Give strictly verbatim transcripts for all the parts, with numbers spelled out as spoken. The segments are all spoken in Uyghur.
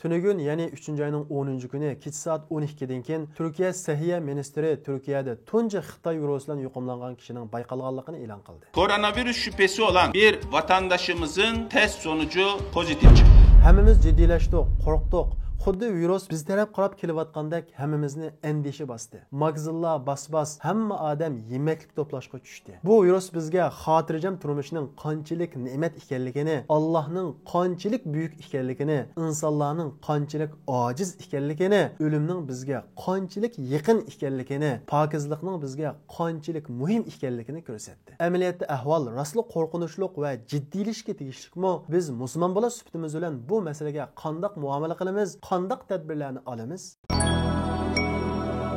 تۈنۈگۈن، يەنى ئۈچىنچى ئاينىڭ ئونىنچى كۈنى كېچە سائەت ئون ئىككىدىن كېيىن تۈركىيە سەھىيە مىنىستىرى تۈركىيەدە تۇنجى خىتاي ۋىرۇسى بىلەن يۇقۇملانغان كىشىنىڭ بايقالغانلىقىنى ئېلان قىلدى. Koronavirüs şüphesi olan bir vatandaşımızın test sonucu pozitif çıktı. ھەممىمىز جىددىيلەشتۇق، قورقتۇق. خۇددى ۋىرۇس بىز تەرەپ قاراپ كېلىۋاتقاندەك ھەممىمىزنى ئەندىشە باستى. ماگىزىنلار باس-باس، ھەممە ئادەم يېمەكلىك توپلاشقا چۈشتى. بۇ ۋىرۇس بىزگە خاتىرجەم تۇرمۇشنىڭ قانچىلىك نېمەت ئىكەنلىكىنى، ئاللاھنىڭ قانچىلىك بۈيۈك ئىكەنلىكىنى، ئىنسانلارنىڭ قانچىلىك ئاجىز ئىكەنلىكىنى، ئۆلۈمنىڭ بىزگە قانچىلىك يېقىن ئىكەنلىكىنى، پاكىزلىقنىڭ بىزگە قانچىلىك مۇھىم ئىكەنلىكىنى كۆرسەتتى. ئەمەلىيەتتە ئەھۋال راستلا قورقۇنچلۇق ۋە جىددىيلىشىشكە تېگىشلىكمۇ؟ بىز مۇسۇلمان بالا سۈپىتىمىز بىلەن بۇ مەسىلىگە قانداق مۇئامىلە قىلىمىز، قانداق تەدبىرلەرنى ئالىمىز؟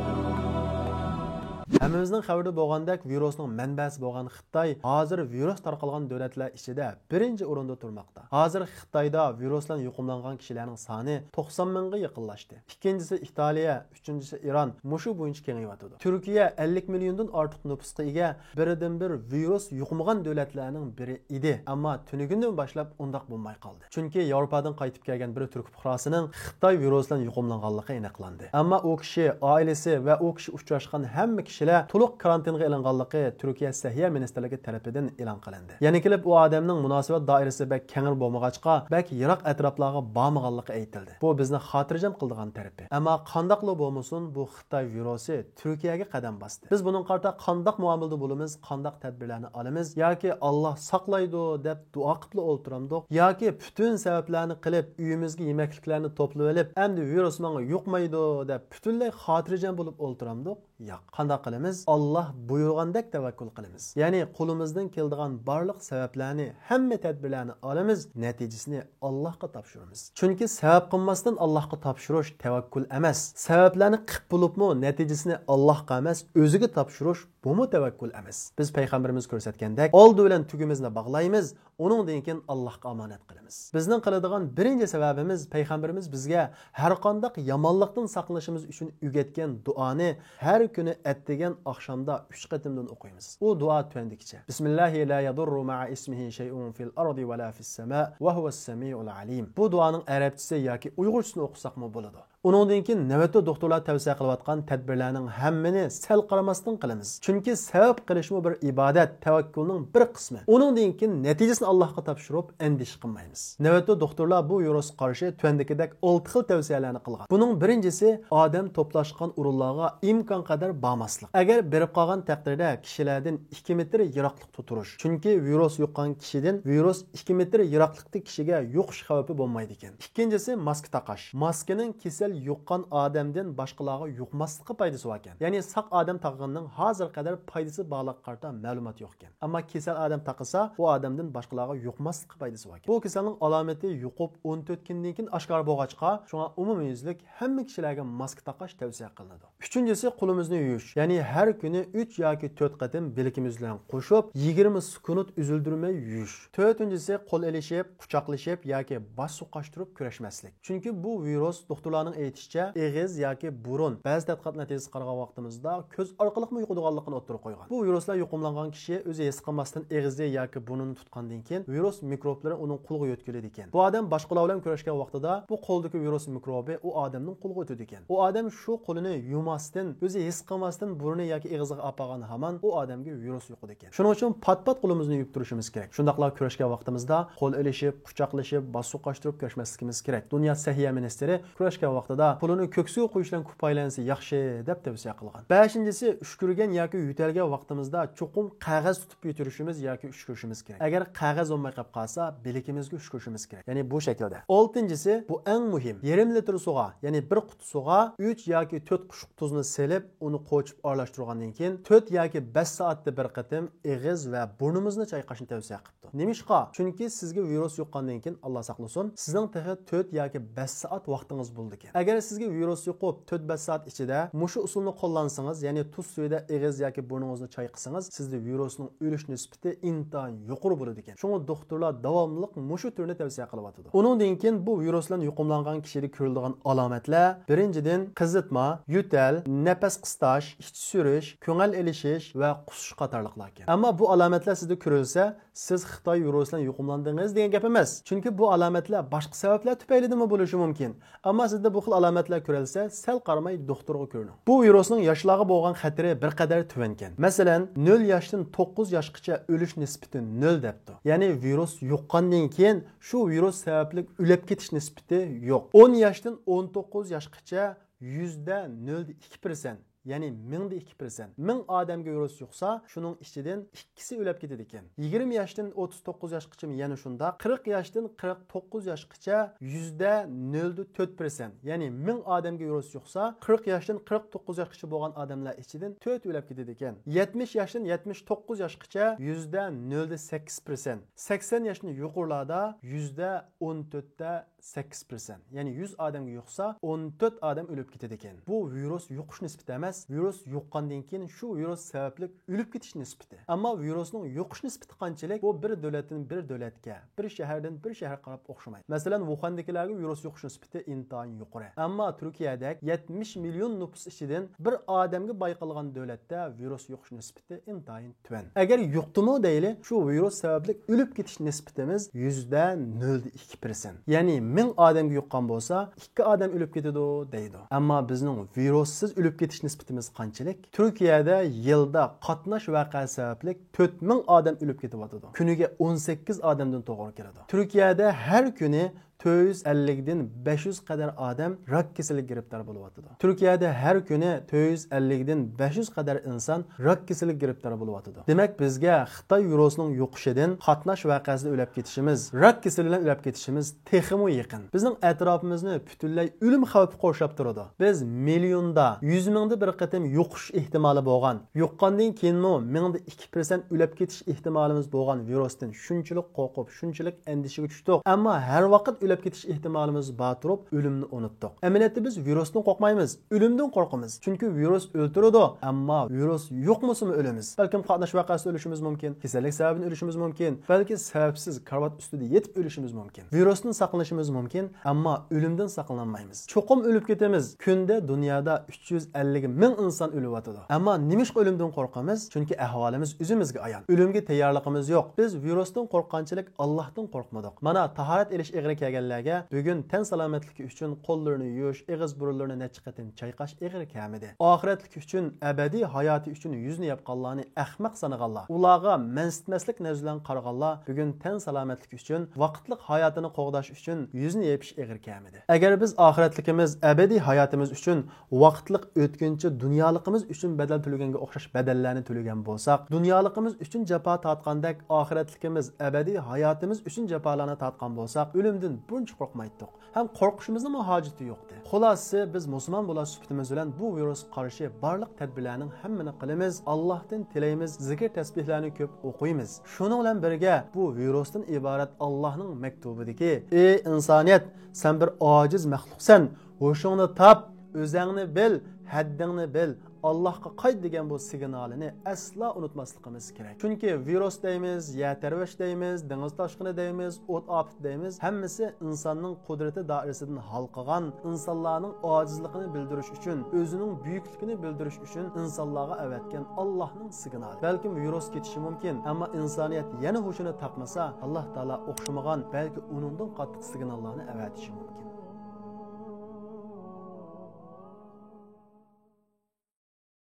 ھەممىمىزنىڭ خەۋىرىدە بولغاندەك، ۋىرۇسنىڭ مەنبەسى بولغان خىتاي ھازىر ۋىرۇس تارقالغان دۆلەتلەر ئىچىدە بىرىنچى ئورۇندا تۇرماقتا. ھازىر خىتايدا ۋىرۇس بىلەن يۇقۇملانغان كىشىلەرنىڭ سانى توقسان مىڭغا يېقىنلاشتى. ئىككىنچىسى ئىتالىيە، ئۈچىنچىسى ئىران مۇشۇ بويىچە كېڭىيىۋاتىدۇ. تۈركىيە ئەللىك مىليوندىن ئارتۇق نوپۇسقا ئىگە، بىردىنبىر ۋىرۇس يۇقمىغان دۆلەتلەرنىڭ بىرى ئىدى، ئەمما تۈنۈگۈندىن باشلاپ ئۇنداق بولماي قالدى. چۈنكى ياۋروپادىن قايتىپ كەلگەن بىر تۈرك پۇقراسىنىڭ خىتاي ۋىرۇسى بىلەن يۇقۇملانغانلىقى ئېنىقلاندى. ئەمما ئۇ كىشى، ئائىلىسى ۋە ئۇ كىشى ئۇچراشقان ھەممە كىشىلەر تولۇق كارانتىنغا ئېلىنغانلىقى تۈركىيە سەھىيە مىنىستىرلىكى تەرىپىدىن ئېلان قىلىندى. يەنە كېلىپ ئۇ ئادەمنىڭ مۇناسىۋەت دائىرىسى بەك كەڭرى بولمىغاچقا، بەك يىراق ئەتراپلارغا بارمىغانلىقى ئېيتىلدى. بۇ بىزنى خاتىرجەم قىلىدىغان تەرىپى. ئەمما قانداقلا بولمىسۇن، بۇ خىتاي ۋىرۇسى تۈركىيەگە قەدەم باستى. بىز بۇنىڭغا قارىتا قانداق مۇئامىلىدە بولىمىز، قانداق تەدبىرلەرنى ئالىمىز ياكى ئاللا ساقلايدۇ دەپ دۇئا قىپلا ئولتۇرامدۇق ياكى پۈتۈن سەۋەبلەرنى قىلىپ، ئۆيىمىزگە يېمەكلىكلەرنى توپلىۋېلىپ، ئەمدى ۋىرۇس ماڭا يۇقمايدۇ دەپ پۈتۈنلەي خاتىرجەم بولۇپ ئولتۇرامدۇق؟ ياق. قانداق قىلىمىز؟ ئاللا بۇيرۇغاندەك تەۋەككۈل قىلىمىز. يەنى قولىمىزدىن كېلىدىغان بارلىق سەۋەبلەرنى، ھەممە تەدبىرلەرنى ئالىمىز، نەتىجىسىنى ئاللاھقا تاپشۇرىمىز. چۈنكى سەۋەب قىلماستىن ئاللاھقا تاپشۇرۇش تەۋەككۈل ئەمەس. سەۋەبلەرنى قىپ بولۇپمۇ نەتىجىسىنى ئاللاھقا ئەمەس، ئۆزىگە تاپشۇرۇش، بۇمۇ تەۋەككۈل ئەمەس. بىز پەيغەمبىرىمىز كۆرسەتكەندەك، ئالدى بىلەن تۈگىمىزنى باغلايمىز، ئۇنىڭدىن كېيىن ئاللاھقا ئامانەت قىلىمىز. بىزنىڭ قىلىدىغان بىرىنچى سەۋەبىمىز، پەيغەمبىرىمىز بىزگە ھەرقانداق يامانلىقتىن ساقلىنىشىمىز ئۈچۈن ئۆگەتكەن دۇئانى ھەر كۈنى ئەتىگەن ئاخشامدا ئۈچ قېتىمدىن ئوقۇيمىز. ئۇ دۇئا تۆۋەندىكىچە: بىسمىللاھى لا يەدۇررۇ مەئە ئىسمىھى شەيئۇن فىل ئەردى ۋە لا فىس سەما ۋە ھۇۋەس سەمىئۇل ئەلىم. بۇ دۇئانىڭ ئەرەبچىسى ياكى ئۇيغۇرچىسىنى ئوقۇساقمۇ بولىدۇ. ئۇنىڭدىن كېيىن نۆۋەتتە دوختۇرلار تەۋسىيە قىلىۋاتقان تەدبىرلەرنىڭ ھەممىنى سەل قارىماستىن قىلىمىز. چۈنكى سەۋەب قىلىشمۇ بىر ئىبادەت، تەۋەككۈلنىڭ بىر قىسمى. ئۇنىڭدىن كېيىن نەتىجىسىنى ئاللاھقا تاپشۇرۇپ ئەندىشە قىلمايمىز. نۆۋەتتە دوختۇرلار بۇ ۋىرۇسقا قارشى تۆۋەندىكىدەك ئالتە خىل تەۋسىيەلەرنى قىلغان. بۇنىڭ بىرىنچىسى ئادەم توپلاشقان ئورۇنلارغا ئىمكانقەدەر بارماسلىق. ئەگەر بېرىپ قالغان تەقدىردە كىشىلەردىن ئىككى مېتىر يىراقلىقتا تۇرۇش. چۈنكى ۋىرۇس يۇققان كىشىدىن ۋىرۇس ئىككى مېتىر يىراقلىقتىكى كىشىگە يۇقۇش خەۋپى بولمايدىكەن. ئىككىنچىسى، ماسكا تاقاش. ماسكىنىڭ كېسەل يۇققان ئادەمدىن باشقىلارغا يۇقماسلىققا پايدىسى باركەن. يەنى ساق ئادەم تاقىغىنىنىڭ ھازىرغا قەدەر پايدىسى بارلىقىغا قارىتا مەلۇمات يوقكەن. ئەمما كېسەل ئادەم تاقىسا، ئۇ ئادەمدىن باشقىلارغا يۇقماسلىققا پايدىسى باركەن. بۇ كېسەلنىڭ ئالامىتى يۇقۇپ ئون تۆت كۈندىن كېيىن ئاشكارا بولغاچقا، شۇڭا ئومۇميۈزلۈك ھەممە كىشىلەرگە ماسكا تاقاش تەۋسىيە قىلىنىدۇ. ئۈچىنچىسى، قولىمىزنى يۇيۇش. يەنى ھەر كۈنى ئۈچ ياكى تۆت قېتىم بىلىكىمىز بىلەن قوشۇپ، يىگىرمە سېكۇنت ئۈزۈلدۈرمەي يۇيۇش. تۆتىنچىسى، قول ئېلىشىپ، قۇچاقلىشىپ ياكى باش سوقاشتۇرۇپ كۆرۈشمەسلىك. چۈنكى بۇ ۋىرۇس، دوختۇرلارنىڭ ئېيتىشىچە، ئېغىز ياكى بۇرۇن، بەزى تەتقىقات نەتىجىسىگە قارىغان ۋاقتىمىزدا كۆز ئارقىلىقمۇ يۇقىدىغانلىقىنى ئوتتۇرىغا قويغان. بۇ ۋىرۇس بىلەن يۇقۇملانغان كىشى ئۆزى ھېس قىلماستىن ئېغىزى ياكى بۇرنىنى تۇتقاندىن كېيىن، ۋىرۇس مىكروبلىرى ئۇنىڭ قولىغا يۆتكىلىدىكەن. بۇ ئادەم باشقىلار بىلەن كۆرۈشكەن ۋاقتىدا بۇ قولدىكى ۋىرۇس مىكروبى ئۇ ئادەمنىڭ قولىغا ئۆتىدىكەن. ئۇ ئادەم شۇ قولىنى يۇماستىن، ئۆزى ھېس قىلماستىن بۇرنى ياكى ئېغىزىغا ئاپارغان ھامان ئۇ ئادەمگە ۋىرۇس يۇقىدىكەن. شۇنىڭ ئۈچۈن پات-پات قولىمىزنى يۇيۇپ تۇرۇشىمىز كېرەك. شۇنداقلا كۆرۈشكەن ۋاقتىمىزدا قول ئېلىشىپ، قۇچاقلىشىپ، باش سوقاشتۇرۇپ كۆرۈشمەسلىكىمىز كېرەك. دۇنيا سەھىيە مىنىستىرى كۆرۈشكەن ۋاقتىدا قولىنى كۆكسىگە قويۇش بىلەن كۇپايىلەنسە ياخشى، دەپ تەۋسىيە قىلغان. بەشىنچىسى، ئۈشكۈرگەن ياكى يۆتەلگەن ۋاقتىمىزدا چوقۇم قەغەز تۇتۇپ يۆتۈلۈشىمىز ياكى ئۈشكۈرۈشىمىز كېرەك. ئەگەر قەغەز بولماي قېلىپ قالسا، بىلىكىمىزگە ئۈشكۈرۈشىمىز كېرەك. يەنى بۇ شەكىلدە. ئالتىنچىسى، بۇ ئەڭ مۇھىم. يېرىم لىتىر سۇغا، يەنى بىر قۇتى سۇغا ئۈچ ياكى تۆت قوشۇق تۇزنى سېلىپ، ئۇنى قوچۇپ ئارىلاشتۇرغاندىن كېيىن، تۆت ياكى بەش سائەتتە بىر قېتىم ئېغىز ۋە بۇرنىمىزنى چايقاشنى تەۋسىيە قىپتۇ. نېمىشقا؟ چۈنكى سىزگە ۋىرۇس يۇققاندىن كېيىن، ئاللا ساقلىسۇن، سىزنىڭ تېخى تۆت ياكى بەش سائەت ۋاقتىڭىز بولىدىكەن. ئەگەر سىزگە ۋىرۇس يۇقۇپ، تۆت بەش سائەت ئىچىدە مۇشۇ ئۇسۇلنى قوللانسىڭىز، يەنى تۇز سۈيىدە ئېغىز ياكى بۇرنىڭىزنى چايقىسىڭىز، سىزدە ۋىرۇسنىڭ ئۆلۈش نىسبىتى ئىنتايىن يۇقىرى بولىدىكەن. شۇڭا دوختۇرلار داۋاملىق مۇشۇ تۈرنى تەۋسىيە قىلىۋاتىدۇ. ئۇنىڭدىن كېيىن بۇ ۋىرۇس بىلەن يۇقۇملانغان كىشىدە كۆرۈلىدىغان ئالامەتلەر، بىرىنچىدىن، قىزىتما، يۆتەل، نەپەس قىستاش، ئىچ سۈرۈش، كۆڭۈل ئېلىشىش ۋە قۇسۇش قاتارلىقلاركەن. ئەمما بۇ ئالامەتلەر سىزدە كۆرۈلسە، سىز خىتاي ۋىرۇسى بىلەن يۇقۇملاندىڭىز دېگەن گەپ ئەمەس. چۈنكى بۇ ئالامەتلەر باشقا سەۋەبلەر تۈپەيلىدىنمۇ بولۇشى مۇمكىن. ئەمما سىزدە بۇ خىل ئالامەتلەر كۆرۈلسە، سەل قارىماي دوختۇرغا كۆرۈنۈڭ. بۇ ۋىرۇسنىڭ ياشلارغا بولغان خەتىرى بىر قەدەر تۆۋەنكەن. مەسىلەن، نۆل ياشتىن توققۇز ياشقىچە ئۆلۈش نىسبىتى نۆل دەپتۇ. يەنى ۋىرۇس يۇققاندىن كېيىن شۇ ۋىرۇس سەۋەبلىك ئۆلۈپ كېتىش نىسبىتى يوق. ئون ياشتىن ئون توققۇز ياشقىچە يۈزدە نۆلدە ئىككى پىرسەنت، يەنى مىڭدا ئىككى پىرسەنت. مىڭ ئادەمگە ۋىرۇس يۇقسا، شۇنىڭ ئىچىدىن ئىككىسى ئۆلۈپ كېتىدىكەن. يىگىرمە ياشتىن ئوتتۇز توققۇز ياشقىچە يەنە شۇنداق. قىرىق ياشتىن قىرىق توققۇز ياشقىچە يۈزدە نۆلدە تۆت پىرسەنت. يەنى مىڭ ئادەمگە ۋىرۇس يۇقسا، قىرىق ياشتىن قىرىق توققۇز ياشقىچە بولغان ئادەملەر ئىچىدىن تۆت ئۆلۈپ كېتىدىكەن. يەتمىش ياشتىن يەتمىش توققۇز ياشقىچە يۈزدە نۆلدە سەككىز پىرسەنت. سەكسەن ياشتىن يۇقىرىلاردا يۈزدە ئون تۆتتە سەككىز پىرسەنت، يەنى يۈز ئادەمگە يۇقسا، ئون تۆت ئادەم ئۆلۈپ كېتىدىكەن. بۇ ۋىرۇس يۇقۇش نىسبىتى ئەمەس، ۋىرۇس يۇققاندىن كېيىن شۇ ۋىرۇس سەۋەبلىك ئۆلۈپ كېتىش نىسبىتى. ئەمما ۋىرۇسنىڭ يۇقۇش نىسبىتى قانچىلىك؟ بۇ بىر دۆلەتتىن بىر دۆلەتكە، بىر شەھەردىن بىر شەھەرگە قاراپ ئوخشىمايدۇ. مەسىلەن، ۋۇخەندىكىلەرگە ۋىرۇس يۇقۇش نىسبىتى ئىنتايىن يۇقىرى. ئەمما تۈركىيەدەك يەتمىش مىليون نوپۇس ئىچىدىن بىر ئادەمگە بايقالغان دۆلەتتە ۋىرۇس يۇقۇش نىسبىتى ئىنتايىن تۆۋەن. ئەگەر يۇقتىمۇ دەيلى، شۇ ۋىرۇس سەۋەبلىك ئۆلۈپ كېتىش نىسبىتىمىز يۈزدە نۆلدە ئىككى پىرسەنت. يەنى مىڭ ئادەمگە يۇققان بولسا، ئىككى ئادەم ئۆلۈپ كېتىدۇ دەيدۇ. ئەمما بىزنىڭ ۋىرۇسسىز ئۆلۈپ كېتىش نىسبىتىمىز قانچىلىك؟ تۈركىيەدە يىلدا قاتناش ۋەقەسى سەۋەبلىك تۆت مىڭ ئادەم ئۆلۈپ كېتىۋاتىدۇ. كۈنىگە ئون سەككىز ئادەمدىن توغرا كېلىدۇ. تۈركىيەدە ھەر كۈنى تۆت يۈز ئەللىكتىن بەش يۈز قەدەر ئادەم راك كېسىلىگە گىرىپتار بولۇۋاتىدۇ. تۈركىيەدە ھەر كۈنى تۆت يۈز ئەللىكتىن بەش يۈز قەدەر ئىنسان راك كېسىلىگە گىرىپتار بولۇۋاتىدۇ. دېمەك، بىزگە خىتاي ۋىرۇسىنىڭ يۇقۇشىدىن، قاتناش ۋەقەسىدە ئۆلۈپ كېتىشىمىز، راك كېسىلى بىلەن ئۆلۈپ كېتىشىمىز تېخىمۇ يېقىن. بىزنىڭ ئەتراپىمىزنى پۈتۈنلەي ئۆلۈم خەۋپى قورشاپ تۇرىدۇ. بىز مىليوندا، يۈز مىڭدا بىر قېتىم يۇقۇش ئېھتىمالى بولغان، يۇققاندىن كېيىنمۇ مىڭدا ئىككى پىرسەنت ئۆلۈپ كېتىش ئېھتىمالىمىز بولغان ۋىرۇستىن شۇنچىلىك قورقۇپ، شۇنچىلىك ئەندىشىگە چۈشتۇق. ئەمما ھەر ۋاقىت ئۆلۈپ كېتىش ئېھتىمالىمىز بار تۇرۇپ، ئۆلۈمنى ئۇنتۇتتۇق. ئەمەلىيەتتە بىز ۋىرۇستىن قورقمايمىز، ئۆلۈمدىن قورقىمىز. چۈنكى ۋىرۇس ئۆلتۈرىدۇ، ئەمما ۋىرۇس يۇقمىسىمۇ ئۆلىمىز. بەلكىم قاتناش ۋەقەسىدە ئۆلۈشىمىز مۇمكىن، كېسەللىك سەۋەبىدىن ئۆلۈشىمىز مۇمكىن، بەلكى سەۋەبسىز كارىۋات ئۈستىدە يېتىپ ئۆلۈشىمىز مۇمكىن. ۋىرۇستىن ساقلىنىشىمىز مۇمكىن، ئەمما ئۆلۈمدىن ساقلىنالمايمىز. چوقۇم ئۆلۈپ كېتىمىز. كۈندە دۇنيادا ئۈچ يۈز ئەللىك مىڭ ئىنسان ئۆلۈۋاتىدۇ. ئەمما نېمىشقا ئۆلۈمدىن قورقىمىز؟ چۈنكى ئەھۋالىمىز ئۆزىمىزگە ئايان. ئۆلۈمگە تەييارلىقىمىز يوق. بىز ۋىرۇستىن قورققانچىلىك ئاللاھتىن قورقمىدۇق. مانا، تاھارەت ئېلىش ئېغىرى كەلگەنلەرگە بۈگۈن تەن سالامەتلىكى ئۈچۈن قوللىرىنى يۇيۇش، ئېغىز بۇرۇنلىرىنى نەچچە قېتىم چايقاش ئېغىر كەلمىدى. ئاخىرەتلىكى ئۈچۈن، ئەبەدىي ھاياتى ئۈچۈن يۈزىنى ياپقانلارنى ئەخمەق سانىغانلار، ئۇلارغا مەنسىتمەسلىك نەزىرى بىلەن قارىغانلار بۈگۈن تەن سالامەتلىكى ئۈچۈن، ۋاقىتلىق ھاياتىنى قوغداش ئۈچۈن يۈزىنى يېپىش ئېغىر كەلمىدى. ئەگەر بىز ئاخىرەتلىكىمىز، ئەبەدىي ھاياتىمىز ئۈچۈن ۋاقىتلىق ئۆتكۈنچى دۇنيالىقىمىز ئۈچۈن بەدەل تۆلىگەنگە ئوخشاش بەدەللەرنى تۆلىگەن بولساق، دۇنيالىقىمىز ئۈچۈن جاپا تارتقاندەك ئاخىرەتلىكىمىز، ئەبەدىي ھاياتىمىز ئۈچۈن جاپالارنى تارتقان بولساق، ئۆلۈمدىن بۇنچە قورقمايتتۇق. ھەم قورقۇشىمىزنىڭمۇ ھاجىتى يوقتى. خۇلاسىسى، بىز مۇسۇلمان بولۇش سۈپىتىمىز بىلەن بۇ ۋىرۇسقا قارشى بارلىق تەدبىرلەرنىڭ ھەممىنى قىلىمىز، ئاللاھتىن تىلەيمىز، زىكىر تەسبىھلەرنى كۆپ ئوقۇيمىز. شۇنىڭ بىلەن بىرگە، بۇ ۋىرۇستىن ئىبارەت ئاللاھنىڭ مەكتۇبىدىكى، ئى ئىنسانىيەت، سەن بىر ئاجىز مەخلۇقسەن، ھوشۇڭنى تاپ، ئۆزەڭنى بىل، ھەددىڭنى بىل، ئاللاھقا قايت دېگەن بۇ سىگنالىنى ئەسلا ئۇنتۇماسلىقىمىز كېرەك. چۈنكى ۋىرۇس دەيمىز، يەر تەۋرەش دەيمىز، دېڭىز تاشقىنى دەيمىز، ئوت ئاپىتى دەيمىز، ھەممىسى ئىنساننىڭ قۇدرىتى دائىرىسىدىن ھالقىغان، ئىنسانلارنىڭ ئاجىزلىقىنى بىلدۈرۈش ئۈچۈن، ئۆزىنىڭ بۈيۈكلۈكىنى بىلدۈرۈش ئۈچۈن ئىنسانلارغا ئەۋەتكەن ئاللاھنىڭ سىگنالى. بەلكىم ۋىرۇس كېتىشى مۇمكىن، ئەمما ئىنسانىيەت يەنە ھوشىنى تاپمىسا، ئاللاھ تائالا ئوخشىمىغان، بەلكى ئۇنىڭدىن قاتتىق سىگناللارنى ئەۋەتىشى مۇمكىن.